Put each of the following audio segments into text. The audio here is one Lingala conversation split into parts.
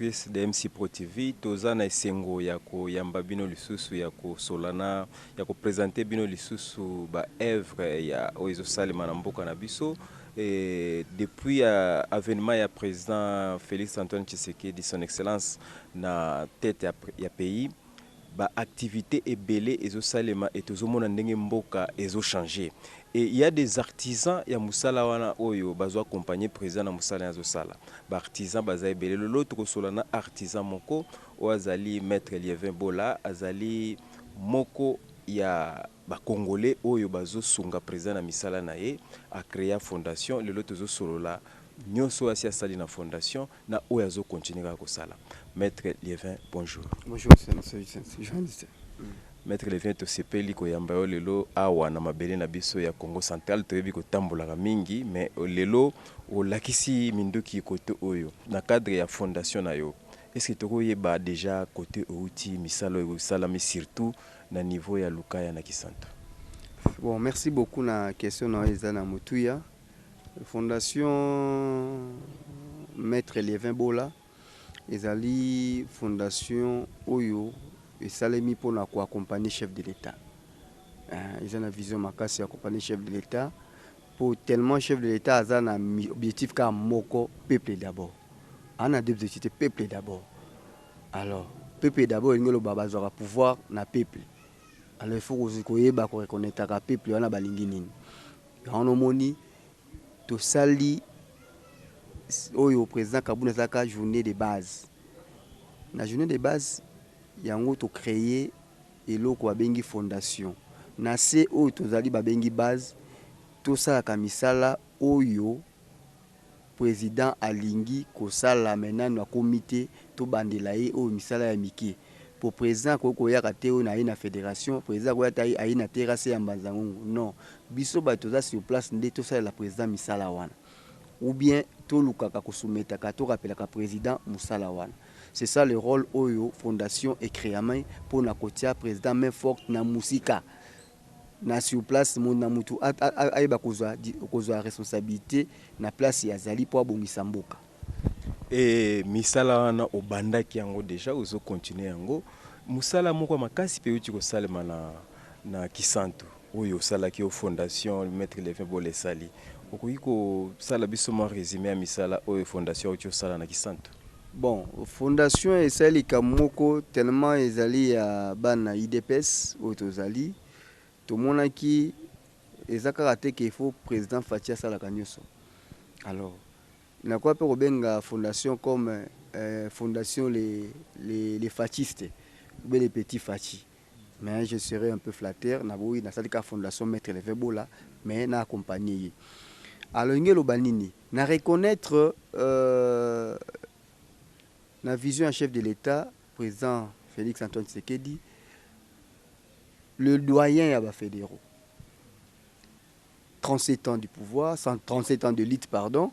Téléspectatrices de MC Pro TV, toza na esengo ya koyamba bino lisusu, ya kosola na ya koprésenter bino lisusu ba œuvre ya oyo ezosalema na mboka na biso. Et depuis avènement ya président Félix Antoine Tshisekedi, son excellence, na tête ya pays, baactivité ebele ezosalema e tozomona ndenge mboka ezochanger. Et il y a des artisans ya mosala wana oyo bazo accompagner président na mosala azosala. Baartisan baza ebele. Lelo tokosola na artisan moko oyo azali maître Lievin Bola, azali moko ya bacongolais oyo bazosunga président na misala na ye. Acréa fondation. Lelo tozosolola nyonso oyo asi asali na fondation na oyo azocontinuer kaka kosala. Maître Lievin, bonjour. Bonjour, c'est journaliste. Maître Lievin, tosepeli koyamba yo lelo awa na mabele na biso ya Congo Central. Toyebi kotambolaka mingi, mais lelo olakisi minduki kote oyo na cadre ya fondation na yo. Est ce que tokoyeba déjà kote outi, misala oyo esalami, surtout na niveau ya Lukaya na Kisantu? Bon, merci beaucoup na question na eza na motuya. Fondation Maître Lievin Bola ezali fondation oyo esalemi mpona koaccompagner chef de l'État. Eza na vision makasi ya accompagner chef de l'État, po tellement chef de l'État aza na objectif kaka moko: peuple d'abord. Aza na deux objectifs: peuple d'abord. Alors, peuple d'abord elingi oloba bazwaka pouvoir na peuple. Alors il faut koyeba koreconnaîtraka peuple wana balingi nini. Yango nomoni tosali oyo président Kabund azalaka, journée de base. Na journée de base yango, tocréer eloko babengi fondation. Na se oyo tozali babengi base, tosalaka misala oyo président alingi kosala. Mais nanu akomi te, tobandela ye oyo misala ya mike, po président akoki koyaka te oyo na ye na fédération. Président akoya te aye na terrasse ya Mbanza Ngungu. Non, biso bato toza sur place nde tosalela président misala wana, ou bien tolukaka kosoumettaka, torappelaka président mosala wana. C'est ça le rôle oyo fondation ecréama, mpona kotia président main forte na mosika na sur place, na mutu ayeba kozwa responsabilité na place azali mpo abongisa mboka. E misala wana obandaki yango déjà, ozocontinuer yango. Mosala moko ya makasi mpe euti kosalema na Kisantu oyo osalaki yo, fondation Maître Lievin Bola esali. Okoki kosala biso mwa résumé ya misala oyo fondation auti osala na Kisantu? Bon, fondation esali likambo moko tellement ezali ya bana UDPS oyo tozali. Tomonaki eza kaka te ke faut président Fatshi asalaka nyonso. Alors nakoya mpe kobenga fondation comme fondation les fatshistes ou bien les petits Fatshi, mais je serais un peu flatteur. Naboyi, nasali kaka fondation Maître Lievin Bola, mais na accompagner ye. Alors nge eloba nini? Na reconnaître na vision ya chef de l'État, président Félix Antoine Tshisekedi, le doyen ya bafédéraux, 37 ans du pouvoir, 37 ans de lutte, pardon.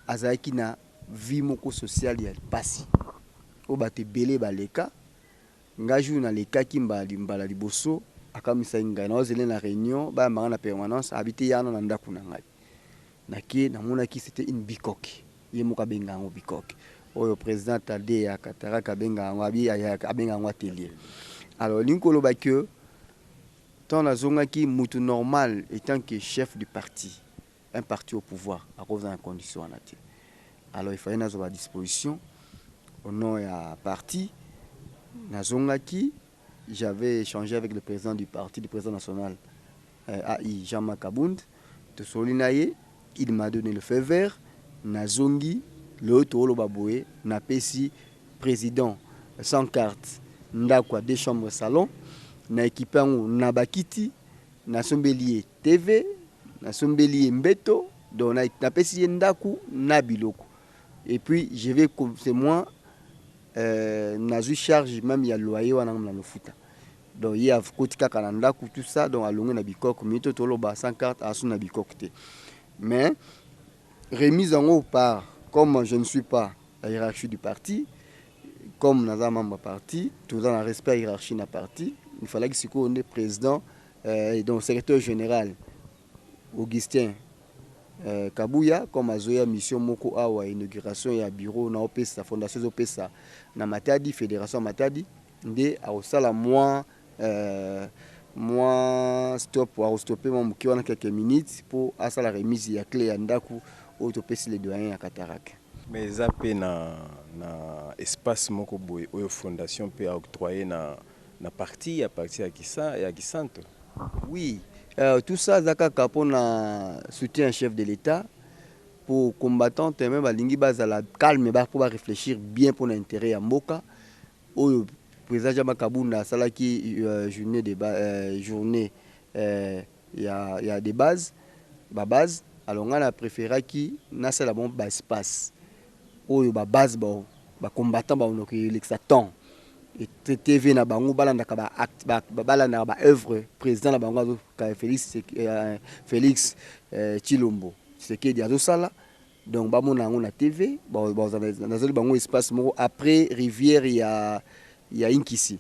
Azalaki na vie moko sociale ya pasi oyo bato ebele baleka. Ngai jour nalekaki mbala liboso, akamisaki ngai. Naozele na réunion, bayambanga na permanence, abi te yana na ndako na ngai. Nake, namonaki c'était une bicoque. Ye moko abenga yango bicoque oyo président Tade ya Kataraka abenga yango, abi abenga yango atelier. Alors olingi koloba ke ntango nazongaki, mutu normal étant que chef du parti, un parti au pouvoir, akozala na condition wana te. Alors il fallait nazwa badisposition au nom ya parti. Nazongaki, j'avais échangé avec le président du parti, le président national AI Jean-Marc Kabund. Tosoli na ye, il m'a donné le feu vert. Nazongi, lelo tooloba boye, napesi président sans carte ndako ya deux chambres salon, na équipe yango na bakiti, nasombeli ye TV, nasombeli ye mbeto. Donc napesi ye ndako na biloko. Et puis je vais, c'est moi nazwi charge même ya loyer wana na lofuta. Donc ye akoti kaka na ndako, tout ça. Donc alongwe na bicoque. Mito toloba sans carte asu na bicoque te. Mais remise yango par, comme je ne suis pas la hiérarchie du parti, comme naza membre ya parti, toza na respect ya hiérarchie na parti. Il fallait sikoyo nde président donc secrétaire général Augustin. Kabuya, comme azoya mission moko awa, inauguration ya bureau na opesa fondation ezopesa na Matadi, fédération ya Matadi, nde akosala mwa stop, akostopper mwa moke wana quelques minutes mpo asala remise ya clé ya ndako oyo topesi le doyen ya Cataracte. Mais eza mpe na espace moko boye oyo fondation mpe aoctroye na parti ya parti ya Kisanto. Oui, tout ça eza kaka mpona soutien ya chef de l'État. Pour combattant te me balingi bazala calme mpo baréfléchir bien mpona intérêt ya mboka. Oyo président Jean Kabunda asalaki journée ya de base, babase. Alors ngai na préféraki nasala bango baespace oyo babase, bacombattant baonoki elekisa temps TV na bango, balandaka baacte, balandaka baœuvre président na bango Félix Tshilombo Tshisekedi azosala. Donc bamona yango na TV. Nazali bango espace moko après rivière ya Inkisi.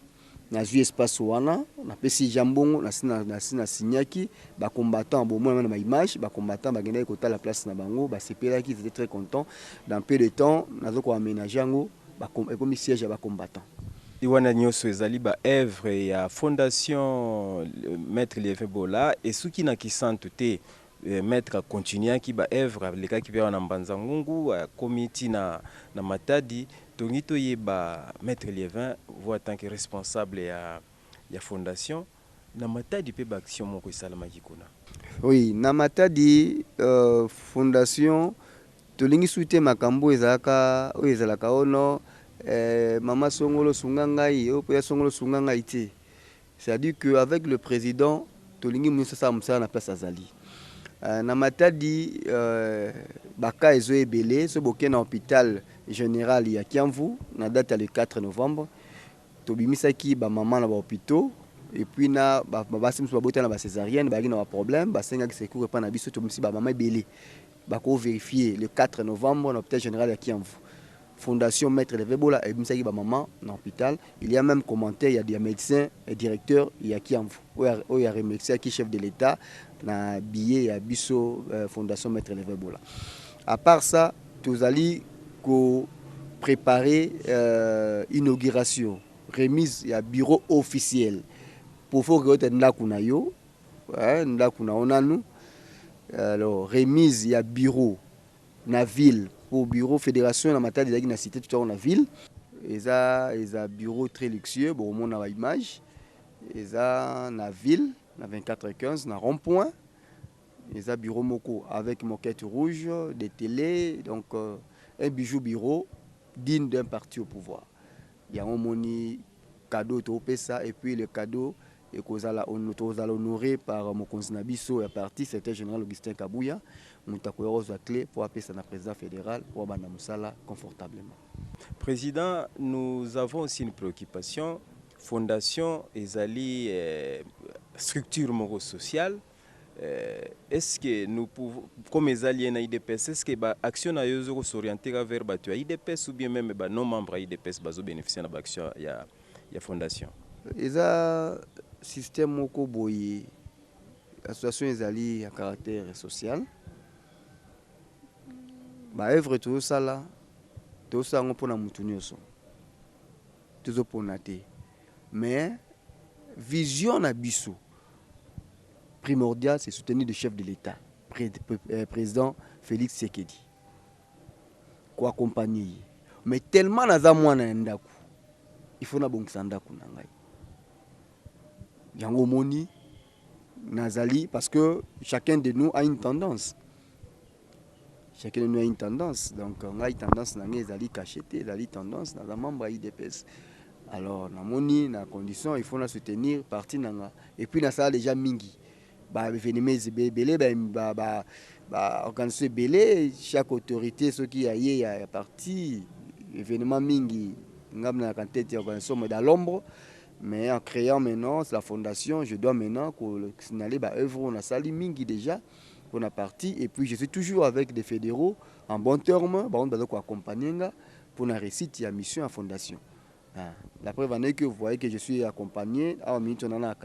Nazwi espace wana, napesi jambongo, nasi nasinyaki. Bacombattant bomona na baimage, bacombattant bakendaki kotala place na bango, basepelaki, ils étaient très contents. Dans peu de temps nazo koaménage yango, ekomi siège ya bacombattant. Wana nyonso ezali baœuvre ya fondation Maître Lievin Bola. Esuki na Kisantu te. Maître akontinuaki baœuvre, alekaki mpe awa na Mbanza Ngungu, akomi ntina na Matadi. Tongi toyeba, Maître Lievin, vous en tant que responsable ya fondation, na Matadi mpe baaction moko esalamaki kuna. Oui, na Matadi, fondation tolingi su te makambo ezalaka oyo ezalaka ono mama songolo sunga ngai, oyo mpo ya songolo sunga ngai te. C'est-à-dire que avec le président, tolingi nyonso asala mosala na place azali. Na Matadi, baka ezo ebele. So boke na hôpital général ya Kiamvu na date ya le 4 novembre, tobimisaki bamama na bahôpitaux et puis na basi mosusu babota na bacésarienne, bayaki na baproblème, basengaki secours epai na biso. Tobimisi bamama ebele, bakovérifier le 4 novembre na hôpital général ya Kiamvu. Fondation Maître Lievin Bola ebimisaki bamama na hôpital. Il y a même commentaire ya médecin et directeur ya Kiamvu oyo aremerciaki chef de l'État na billet ya biso, fondation Maître Lievin Bola. À part ça, tozali kopréparer inauguration, remise ya bureau officiel pour faut que ndako na yo, ndako na yo nanu. Alors remise ya bureau na ville, pour bureau fédération na Matadi ezalaki na cité, tout na ville. Eza bureau très luxueux, bokomona baimage. Eza na ville na 24 15 na rond point. Eza bureau moko avec moquette rouge, des télé, donc un bijou, bureau digne d'un parti au pouvoir. Yango moni cadeau topesa. Et puis le cadeau ekozala, tozala honoré par mokonzi na biso ya parti, secrétaire général Augustin Kabuya, moto akoya kozwa clé po apesa na président fédéral po abanda mosala confortablement. Président, nous avons aussi une préoccupation. Fondation ezali structure moko sociale. Est-ce que nous pouvons, comme ezali na UDPS, est-ce que ba action na yo s'orienter vers bato ya UDPS ou bien même ba non membre ya UDPS bazo bénéficier na ba action ya fondation? Eza système moko boye, association ezali ya caractère social. Baœuvre tozosala, tozosala yango mpona motu nyonso, tozopona te. Mais vision na biso primordial, c'est soutenir le chef de l'État, président Félix Tshisekedi, koaccompagner ye. Mais tellement naza mwana ya ndako, il faut nabongisa ndako na ngai. Yango omoni nazali, parce que chacun de nous a une tendance, chacun de nous a une tendance. Donc ngai tendance na ngai ezali caché te, ezali tendance, naza membre ya UDPS. Alors namoni na condition, il faut na soutenir parti na nga. Et puis nasala déjà mingi baévénement ebele, baorganisation ebele, chaque autorité soki ya ye ya parti, événement mingi, ngai nalaka tête ya organisation, mais dans l'ombre. Mais en créant maintenant la fondation, je dois maintenant signaler baœuvre oyo nasali mingi déjà pour la partie. Et puis je suis toujours avec des fédéraux en bon terme, bango baza koaccompagner nga pour la réussite ya mission ya fondation. Ah. La preuve en est que vous voyez que je suis accompagné awa minute na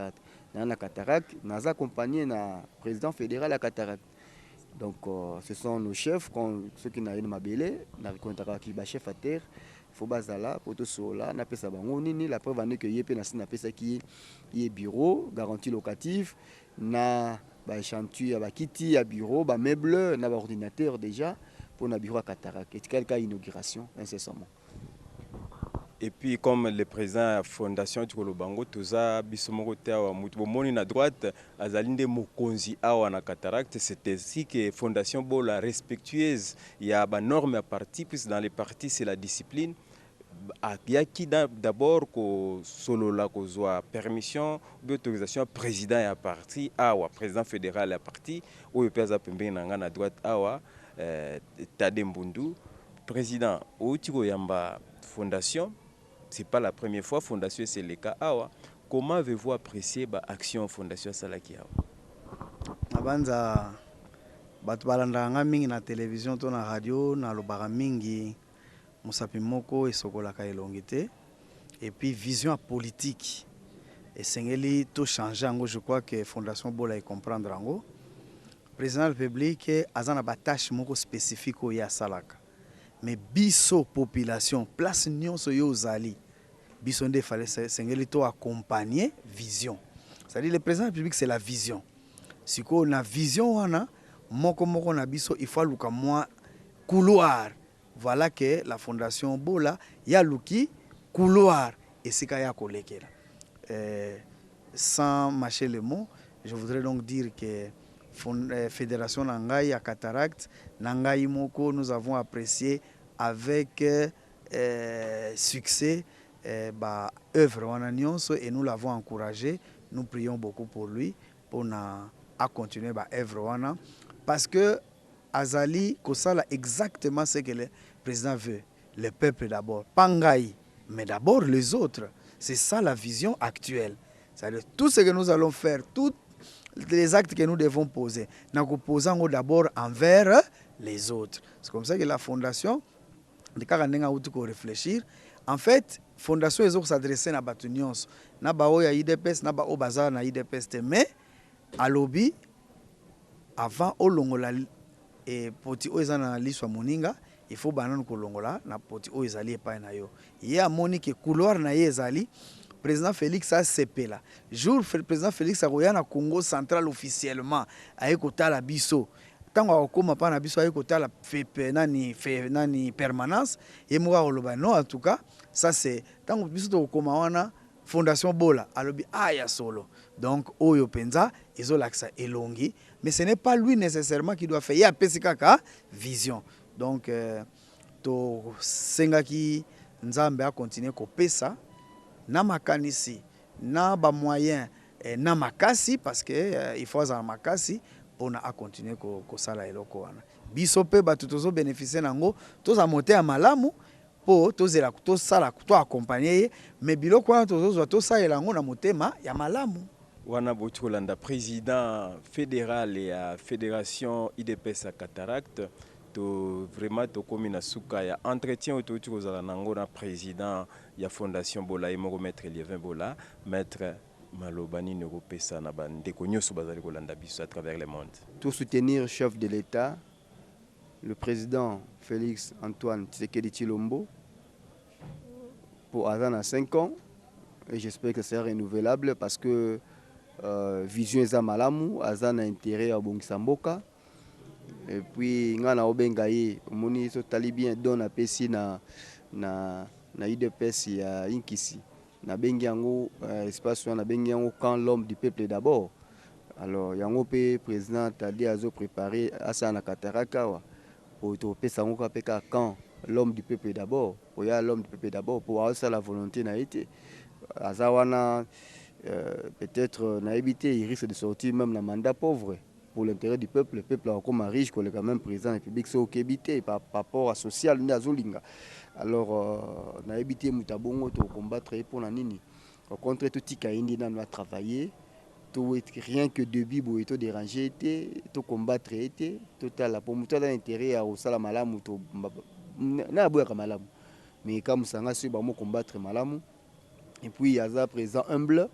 na cataracte, naza accompagné na président fédéral ya cataracte. Donc ce sont nos chefs. Quand soki na ye na mabele, na reconnaîtraka bachef à terre, faut bazala po tosolola, napesa bango nini. La preuve ane ke ye mpe nasi napesaki ye bureau, garantie locative na baéchantillon ya bakiti ya bureau, bameuble na baordinateur déjà mpona bureau ya cataracte. Etikali ka inauguration incessamment. Et puis, comme le président ya fondation tikoloba yango, toza biso moko te awa. Motu bomoni na droite azali nde mokonzi awa na cataracte. C'est ainsi que Fondation Bola, respectueuse ya banorme ya parti, puisque dans les partis c'est la discipline, ayaki d'abord kosolola, kozwa permission ou autorisation ya président ya parti awa, président fédéral ya parti oyo mpe aza pembeni na ngai na droite awa, Tade Mbundu. Président, outi koyamba fondation, c'est pas la première fois fondation eseleka awa. Comment avez-vous apprécié baaction fondation asalaki awa? Nabanza bato balandaka nga mingi na télévision to na radio, nalobaka mingi, mosapi moko esokolaka elongi te. Et puis vision ya politique esengeli tochange yango. Je crois que Fondation Bola ecomprendre yango. Président de la République aza na batâche moko spécifique oyo ye asalaka, mais biso population, place nyonso yo ozali, biso nde fale esengeli to accompagner vision. C'est-à-dire, le président de la République, c'est la vision. Sikoyo na vision wana, moko moko na biso, il faut aluka mwa couloir. Voilà que la Fondation Bola yaluki couloir esika ya kolekela. Sans mâcher le mot, je voudrais donc dire que fédération na ngai ya cataracte, na ngai moko, nous avons apprécié avec succès ba œuvre wana nyonso et nous l'avons encouragé. Nous prions beaucoup pour lui mpona continuer ba œuvre wana, parce que azali kosala exactement ce que le président veut: le peuple d'abord, pas ngai, mais d'abord les autres. C'est ça la vision actuelle. C'est-à-dire, tout ce que nous allons faire, tous les actes que nous devons poser, nakoposa yango d'abord envers les autres. C'est comme ça que la fondation, kaka ndenge auti koréfléchir, en fait fondation ezokos'adresse na bato nyonso, na baoyo ya UDPS, na baoyo baza na UDPS te. Mais alobi, avant olongola poti oyo eza na liso ya moninga, il faut bananu kolongola na poti oyo ezali epai na yo. Ye amoni ke couloir na ye ezali président Félix. Asepela jour président Félix akoya na Congo Central officiellement, aye kotala biso. Ntango akokóma mpa na biso, aye kotala fepe nani, fe, nani, permanence, ye moko akoloba: non, en tout cas, ça c'est ntango biso tokokóma wana. Fondation Bola alobi a ya solo. Donc oyo mpenza ezolakisa elongi, mais ce n'est pas lui nécessairement qui doit faire. Ye apesi kaka vision. Donc tosengaki Nzambe akontinue kopesa na makanisi, na bamoyen, na makasi, parce que il faut azala makasi mpona akontinue kosala eloko wana. Biso mpe bato tozobénéficie nango, tozala motema malamu mpo tozela, tosala, toaccompagne ye, mais biloko wana tozozwa, tosalela yango na motema ya malamu. Wana bouti kolanda président fédéral ya fédération UDPS ya cataracte. To vraiment tokómi na suka ya entretien oyo touti kozala nango na président ya Fondation Bola, ye moko maître Lievin Bola. Maître, maloba nini okopesa na bandeko nyonso bazali kolanda biso à travers le monde? Pour soutenir chef de l'État, le président Félix Antoine Tshisekedi Tshilombo, pour aza na 5 ans, et j'espère que c'est renouvelable, parce que vision eza malamu, aza na intérêt ya kobongisa mboka. Et puis ngai na obenga ye, omoni, totali bien don apesi na UDPS ya Inkisi, nabengi yango espace wana, nabengi yango "Quand l'homme du peuple d'abord". Alors yango mpe président Tade azoprépare asala na cataracte awa, po topesa yango kaka mpe kaka "Quand l'homme du peuple d'abord", oya l'homme du peuple d'abord, po aosala volonté na ye te. Aza wana, peut-être nayebi te, il risque de sortir même na mandat pauvre pour l'intérêt du peuple. Le peuple akokoma riche koleka même président de la République so okebi te par rapport à social nde azolinga. Alors nayebi te, moto abongo tokocombattre ye mpona nini? Au contraire, totika ye nde nano atravailler. To rien que début boye todérange te, tocombattre ye te, totala po moto aza na intérêt ya kosala malamu. To na aboyaka malamu, mais kamusanga soki bamo combattre malamu. Et puis aza président humble,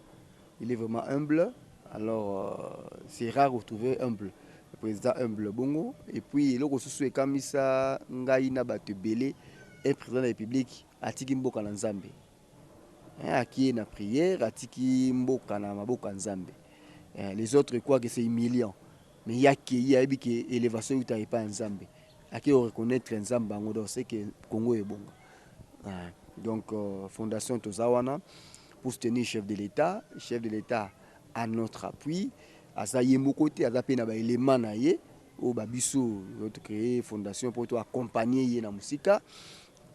il est vraiment humble. Alors c'est rare de trouver humble. Président humble bongo. Et puis eloko susu ekamisa ngai na bato ebele, un président de la République atiki mboka na Nzambe. Akie na prière, atiki mboka na maboko ya Nzambe. Les autres croient que c'est humiliant, mais ye akei, ayebi ke élévation euta epai ya Nzambe, ake reconnaître Nzambe yango. Donc c'est que Congo ebonga. Donc fondation toza wana pour soutenir chef de l'État. Chef de l'État à notre appui, aza ye moko te, aza mpe na baélément na ye oyo babiso tocréer fondation mpo toaccompagne ye na mosika.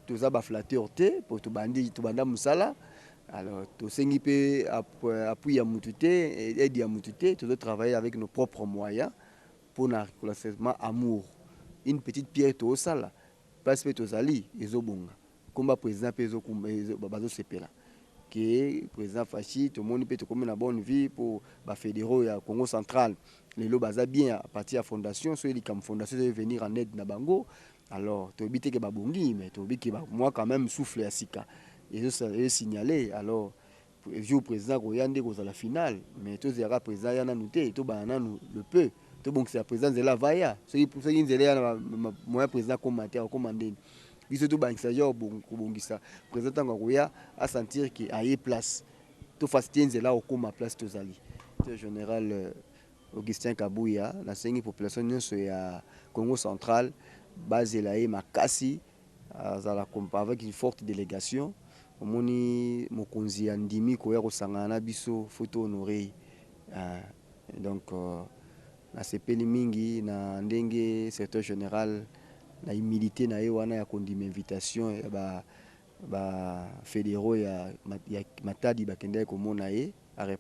Toza baflatteur te, mpo tobandi, tobanda mosala. Alors tosengi mpe appui ya mutu te, aide ya mutu te. Tozotravailler avec nos propres moyens mpona reconnaissement, amour, une petite pierre tozosala. Place mpe tozali ezobonga, komba président mpe bazosepela ke président Fatshi. Tomoni mpe tokomi na bonne vie mpo bafédéraux ya Congo Central lelo baza bien à partir ya fondation. So likambo fondation ezo venir en aide na bango, alors toyebi te ke babongi, mais toyebi ke mwa quand même souffle ya sika ezosignale. Alors jour président koya nde kozala final, mais tozelaka président ya nanu te, tobana nanu le peu, tobongisela président nzela vaya. Soki nzela ya na moyen président akóma te, akóma ndeni? Biso tobangisa ja kobongisa président, ntango akoya asentir ke aye place, tofacilite nzela okóma place tozali. Général Augustin Kabuya, nasengi population nyonso ya Congo Central bazela ye makasi. Azala avec une forte délégation. Omoni mokonzi ya ndimi koya kosangana na biso, faut tohonorer. Donc nasepeli mingi na ndenge secrétaire général, na humilité na ye wana ya kondima invitation ya bafédéraux ya Matadi bakendaki komona ye,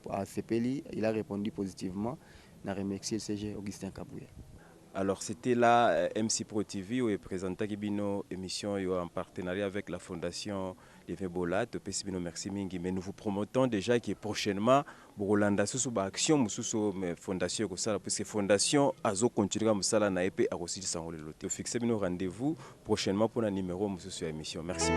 asepeli, il a répondu positivement. Na remercier le CG Augustin Kabuya. Alors c'était là MC Pro TV oyo eprésentaki bino émission oyo en partenariat avec la fondation Live Bola. Topesi bino merci mingi, mais nous vous promettons déjà que prochainement bokolanda susu baaction mosusu mais fondation ekosala, puisque fondation azocontinue mosala na ye mpe akosilisa yango lelo te. Tofixe bino rendez-vous prochainement mpona numéro mosusu ya émission. Merci.